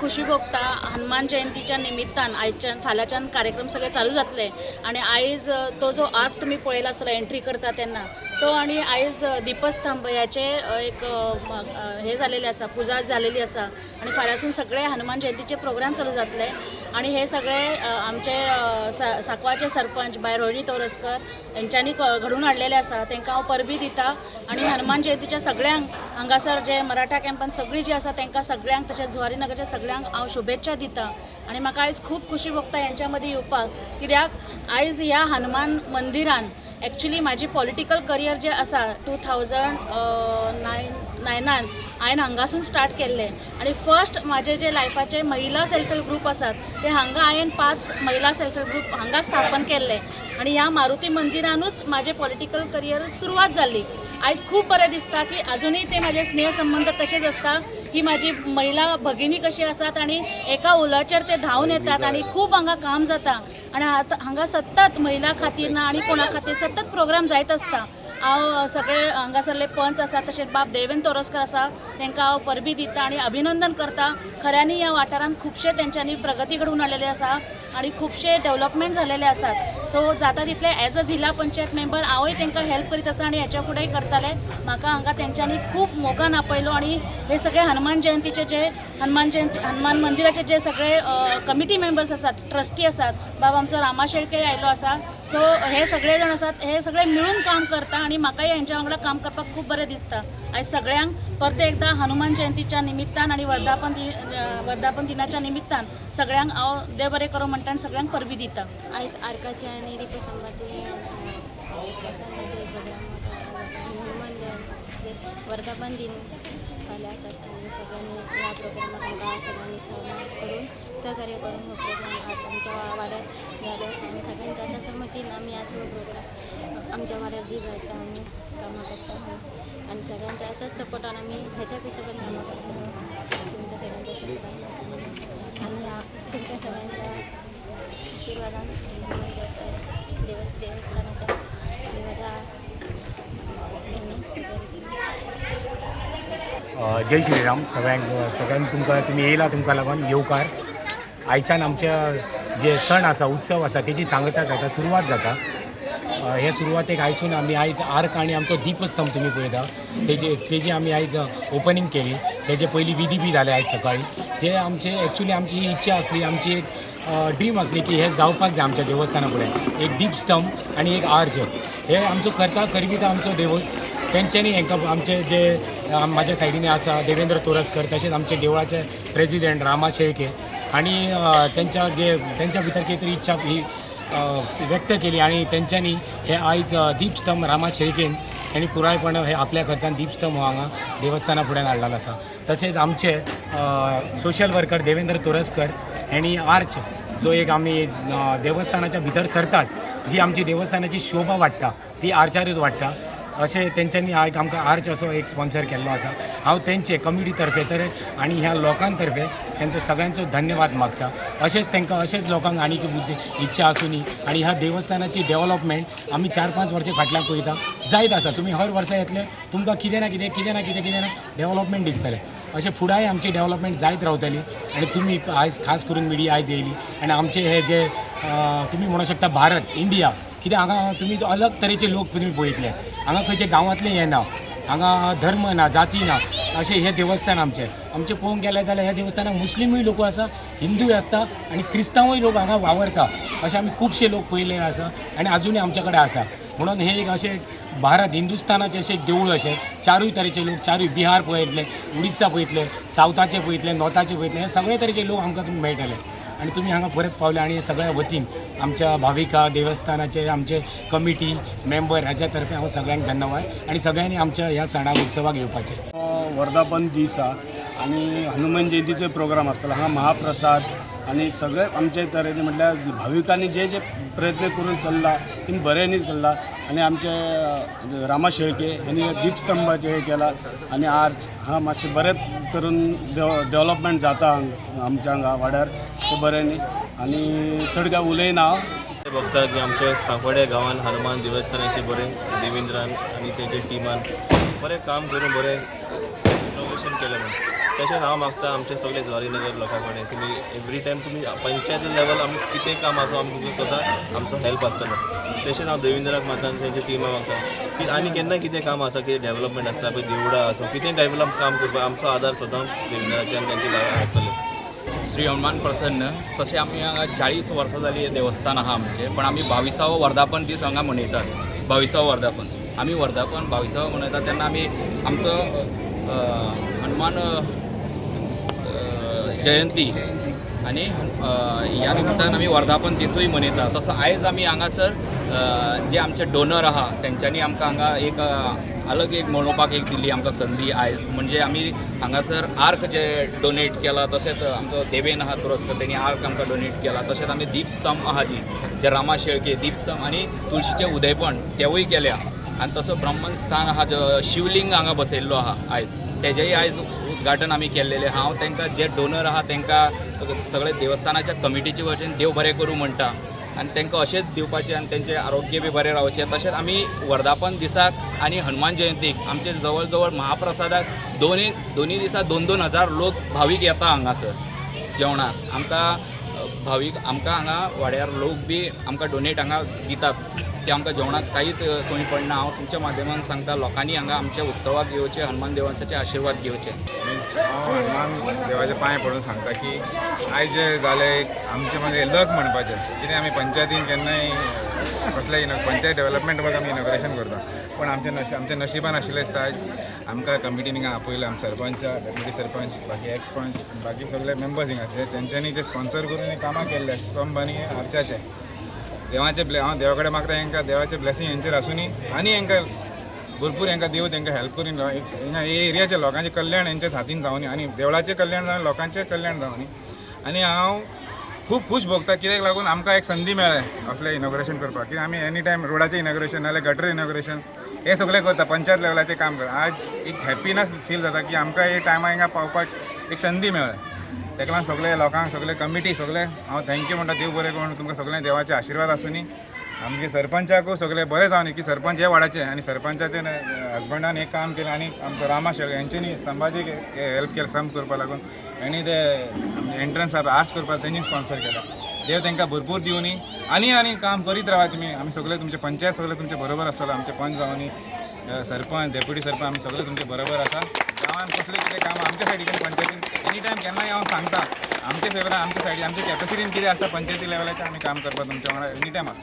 खुशी भोगता. हनुमान जयंतीच्या निमित्तान आयच्यान फाल्यांच्यान कार्यक्रम सगळे चालू जातले आणि आयज तो जो आर्क तुमी पळयला आसतलो एंट्री करता तेन्ना तो आणि आयज दीपस्तंभ ह्याचे एक हे जालेले आसा, पुजा जालेली आसा आणि फाल्यांसून सगळे हनुमान जयंतीचे प्रोग्राम चालू जातले. आणि हे सगळे आमचे सांकवाचे सरपंच बाय रोहिणी तोरसकर हेंच्यांनी घडोवन हाडलेले आसा. तांकां हांव परबी दिता आणि हनुमान जयंतीच्या सगळ्यांक हांगासर जे मराठा कॅम्पान सगळीं जी आसा तांकां सगळ्यांक, तशेंच जुवारी नगरच्या सगळ्यांक हांव शुभेच्छा दिता. आनी म्हाका आयज खूब खुशी भोगता हेंच्या मदीं येवपाक, कित्याक आयज ह्या हनुमान मंदिरान एक्चुली म्हाजी पॉलिटिकल करियर जें आसा 2009 नायनान हांवें हांगासून स्टार्ट केल्लें आनी फर्स्ट म्हाजे जे लायफाचे महिला सेल्फ हेल्प ग्रूप आसात ते हांगा हांवें पांच महिला सेल्फ हेल्प ग्रूप हांगा स्थापन केल्ले आनी ह्या मारुती मंदिरानूच म्हाजें पॉलिटिकल करियर सुरवात जाल्ली. आयज खूब बरें दिसता की अजुनूय ते म्हाजे स्नेह संबंद तशेंच आसता की म्हाजी महिला भगिनी कशी आसात आनी एका उलोचेर ते धांवन येतात आनी खूब हांगा काम जाता. आनी आतां हांगा सतत महिला खातीर ना आनी कोणा खातीर सतत प्रोग्राम जायत आसता. हांव सगळे हांगासरले पंच आसा, तशेंच बाब देवेंद्र तोरस्कर आसा, तांकां हांव परबी दिता आनी अभिनंदन करता. खऱ्यांनी ह्या वाठारांत खुबशे तेंच्यांनी प्रगती घडोवन हाडलेली आसा आनी खुबशे डेवलपमेंट जालेले आसात. सो जाता तितले एज अ जिल्हा पंचायत मेंबर हांवूय तांकां हेल्प करीत आसा आनी हेच्या फुडेंय करतलें. म्हाका हांगा तेंच्यांनी खूब मोगान आपयलो आनी हे सगळे हनुमान जयंतीचे जे हनुमान जयंती हनुमान मंदिराचे जे सगळे कमिटी मेंबर्स आसात, ट्रस्टी आसात, बाब आमचो रामा शेळके आयलो आसा, सो हे सगळे जाण आसात, हे सगळे मिळून काम करता आनी म्हाकाय हेंच्या वांगडा काम करपाक खूब बरें दिसता. आयज सगळ्यांक परते एकदां हनुमान जयंतीच्या निमित्तान आनी वर्धापन दिनाच्या निमित्तान सगळ्यांक हांव देव बरें करूं म्हणटा आनी सगळ्यांक परबी दिता. आयज आर्काचे आनी दीपस्तंभाचे प्रोग्राम, हनुमान जयंतीचे वर्धापन दिन फाल्यां आसात आनी सगळ्यांनी ह्या प्रोग्रामाक आमकां सगळ्यांनी सहमत करून, सहकार्य करून हो प्रोग्राम आज आमच्या वाड्यार जालो आसा. आनी सगळ्यांच्या अशा सहमतीन आमी आज हो प्रोग्राम आमच्या वाड्यार जी जाता आमी कामां करता आनी सगळ्यांच्या अशाच सपोर्टान आमी ह्याच्या पेक्षा पण कामां करता, तुमच्या सगळ्यांच्या सपोर्टान अशें म्हणून. आनी ह्या तुमच्या सगळ्यांच्या आशीर्वादान हनुमान देवस्थान देवस्थानाच्या देवाच्या हेनी सगळ्यांची जय श्रीराम सगळ्यांक. सगळ्यांक तुमकां, तुमी येयला तुमकां लागून येवकार. आयच्यान आमच्या जे सण आसा, उत्सव आसा, तेजी सांगता जाता, सुरवात जाता. हे सुरवातेक आयसून आमी आयज आर्क आनी आमचो दीपस्तंभ तुमी पळयता तेजी आमी आयज ओपनींग केली. तेजे पयलीं विधी बी जाले आयज सकाळी. ते आमचे एक्चुली आमची ही इच्छा आसली, आमची एक ड्रीम आसली की हे जावपाक जाय आमच्या देवस्थाना फुडें एक दीपस्तंभ आनी एक आर्च. हे आमचो करता करविता आमचो देवच. तेंच्यांनी हांकां आमचे जे म्हाज्या सायडीन आसा देवेंद्र तोरसकर, तशेंच आमचे देवळाचे प्रेजिडेंट रामा शेळके आनी तेंच्या जे तेंच्या भितर कितें तरी इच्छा ही व्यक्त केली आनी तेंच्यांनी हे आयज दीपस्तंभ रामा शेळकेन तेणी पुरायपण हे आपल्या खर्चान दीपस्तंभ हो हांगा देवस्थाना फुड्यान हाडलेलो आसा. तशेंच आमचे सोशल वर्कर देवेंद्र तोरसकर हेणी आर्च जो एक आमी देवस्थानाच्या भितर सरताच जी आमची देवस्थानाची शोभा वाडटा ती आर्चारूच वाडटा अशें तेंच्यांनी एक आमकां आर्च असो एक स्पॉन्सर केल्लो आसा. हांव तेंचे कमिटी तर्फे तर आनी ह्या लोकां तर्फे तेंचो सगळ्यांचो धन्यवाद मागता. अशेंच तांकां, अशेंच लोकांक आनीक बुद्धी इच्छा आसुनी आनी ह्या देवस्थानाची डेवलपमेंट आमी 4-5 वर्सां फाटल्यान पळयता जायत आसा. तुमी हर वर्सा येतले, तुमकां कितें ना कितें, कितें ना कितें, कितें ना डेवलपमेंट दिसतलें. अशें फुडांय आमची डेवलपमेंट जायत रावतली. आनी तुमी आयज खास करून मिडिया आयज येयली आनी आमचे हे जे तुमी म्हणूंक शकता भारत, इंडिया, कित्याक हांगा तुमी अलग तरेचे लोक तुमी पळयतले. हांगा खंयचे गांवांतले हे ना, हांगा धर्म ना, जाती ना, अशें हें देवस्थान आमचें. आमचें पळोवंक गेलें जाल्यार ह्या देवस्थानाक मुस्लिमूय लोक आसा, हिंदूय आसता आनी क्रिस्तांवूय लोक हांगा वावरता. अशे आमी खुबशे लोक पळयल्ले आसा आनी आजुनूय आमचे कडेन आसा. म्हणून हे एक अशें भारत हिंदुस्थानाचें अशें एक देवूळ अशें चारूय तरेचे लोक, चारूय बिहार पळयतले, उडिस्सा पळयतले, सावथाचे पळयतले, नॉर्थाचे पळयतले, हे सगळे तरेचे लोक आमकां तुमी मेळटले. आनी तुमी हांगा परत पावले आनी सगळ्या वतीन आमच्या भाविका, देवस्थानाचे आमचे कमिटी मेंबर हाच्या तर्फे हांव सगळ्यांक धन्यवाद आनी सगळ्यांनी आमच्या ह्या सणाक, उत्सवाक येवपाचें. वर्धापन दीस आहा आनी हनुमान जयंतीचो प्रोग्राम आसतलो हांगा, महाप्रसाद आनी सगळे आमचे तरेन, म्हटल्यार भाविकांनी जे जे प्रयत्न करून चल्ला तीन बऱ्यांनी चल्ला. आनी आमचे रामा शेळके हांणी दीपस्तंभाचें हें केलां आनी आर्च हांगा मातशें बरें करून डेवलपमेंट जाता आमच्या हांगा वाड्यार तें बऱ्यांनी. आनी चड काय उलयना हांव. बघता की आमच्या सांकवाड्या गांवान हनुमान देवस्थानाचे बरें देवेंद्रान आनी तेंच्या टिमान बरें काम करून बरें इनोवेशन केलें म्हूण. तशेंच हांव मागता आमचे सगळे जुवारी नगर लोकां कडेन तुमी एवरी टायम तुमी पंचायत लेवल आमी कितें काम आसूं आमकां तुमकां सदां आमचो हेल्प आसतलो. तशेंच हांव देवेंद्राक मागता आनी तेंच्या टिमा मागता की आनी केन्ना कितें काम आसा, कितें डेवलपमेंट आसा पळय, देवळां आसूं, कितें डेवलप काम करपाक आमचो आदार सदां देवेंद्राचे आनी तेंचे आसतले. श्री हनुमान प्रसन्न. तशें आमी हांगा 40 वर्सां जाली हें देवस्थान आहा आमचें, पण आमी 22वो वर्धापन दीस हांगा मनयतात. 22वो वर्धापन, आमी वर्धापन 22वो मनयतात तेन्ना आमी आमचो हनुमान जयंती आनी ह्या निमतान आमी वर्धापन दिसूय मनयता. तसो आयज आमी हांगासर जे आमचे डोनर आहा तेंच्यांनी आमकां हांगा एक अलग एक मनोवपाक एक दिल्ली आमकां संदी आयज. म्हणजे आमी हांगासर आर्क जे डोनेट केला, तशेंच आमचो देवेन आहा तुरस्कर, तेणी आर्क आमकां डोनेट केला. तशेंच आमी दीपस्तंभ आहा जी जे रामा शेळके दीपस्तंभ आनी तुळशीचें उदयपण तेवूय केल्या. आनी तसो ब्रह्मस्थान आहा, जो शिवलिंग हांगा बसयल्लो आहा आयज, तेजेय आयज उद्घाटन आमी केल्लेलें. हांव तांकां जे डोनर आहा तांकां सगळे देवस्थानाच्या कमिटीचे वतीन देव बरें करूं म्हणटा आनी तांकां अशेंच दिवपाचें आनी तेंचें आरोग्य बी बरें रावचें. तशेंच आमी वर्धापन दिसाक आनी हनुमान जयंतीक आमचे जवळ जवळ महाप्रसादाक दोनी दोनी दिसा 2-2 हजार लोक भावीक येता हांगासर जेवणाक. आमकां भावीक आमकां हांगा वाड्यार लोक बी आमकां डोनेट हांगा दितात की आमकां जेवणाक कांयच कमी पडना. हांव तुमच्या माध्यमान सांगता, लोकांनी हांगा आमच्या उत्सवाक येवचें, हनुमान देवाचे आशिर्वाद घेवचे. मिन्स हांव हनुमान देवाचे पांय पडून सांगता की आयज जें जालें एक आमचें म्हणजे लक म्हणपाचें. कितें आमी पंचायतीन केन्नाय कसलेय पंचायत डेवलपमेंट वर्क आमी इनॉग्रेशन करता, पूण आमच्या नशिबान आशिल्लें दिसता आयज आमकां कमिटीन हिंगा आपयलें. आमचे सरपंच, डेप्युटी सरपंच, बाकी एक्स पंच, बाकी सगळे मेंबर्स हिंगा आसले, तेंच्यांनी जे स्पॉन्सर करून हे कामां केल्ले स्तंभ आनी आर्चाचे. देवाचे हांव देवा कडेन मागता, हेंकां देवाचें ब्लेसींग हेंचेर आसूनी आनी हेंकां भरपूर हेंकां देव तेंकां हेल्प करून हिंगा हे एरियाच्या लोकांचें कल्याण हेंच्या हातीन जावनी आनी देवळाचें कल्याण जावन लोकांचें कल्याण जावनी. आनी हांव खूब खूश भोगता कित्याक लागून आमकां एक संदी मेळ्ळें असलें इनॉग्रेशन करपाक, कित्याक आमी एनी टायम रोडाचें इनॉग्रेशन नाल्यार गटर इनॉग्रेशन हे सगळें करता, पंचायत लेवलाचें काम करता. आज एक हॅप्पीनस फील जाता की आमकां हे टायमार हिंगा पावपाक एक संदी मेळ्ळें. ताका लागून सगळे लोकांक, सगळे कमिटी, सगळे हांव thank you म्हणटा. देव बरें करून, तुमकां सगळ्यांक देवाचे आशिर्वाद आसूनी. आमगे सरपंचाकूय सगळे बरें जावनी की सरपंच हे वाडाचे आनी सरपंचाचे हजबंडान एक काम केलें आनी आमचो रामा शेळके हेंच्यांनी स्तंभाचे हेल्प केलें. स्तंभ करपा लागून आनी ते एंट्रन्स आर्च करपाक तेंणी स्पॉन्सर केला. देव तांकां भरपूर दिवनी आनी आनी काम करीत रावा तुमी. आमी सगळे तुमचे पंचायत सगळे तुमचे बरोबर आसतलो. आमचे पंच जावनी, सरपंच, डेप्युटी सरपंच, आमी सगळे तुमचे बरोबर आसा. गांवान कसलें कितें काम आमच्या सायडीच्यान पंचायतीन एनी टायम केन्नाय हांव सांगता, आमच्या फेवरान, आमच्या सायडीन, आमच्या कॅपॅसिटीन कितें आसा पंचायती लेवलाचेर आमी काम करपाक तुमच्या वांगडा एनी टायम आसता.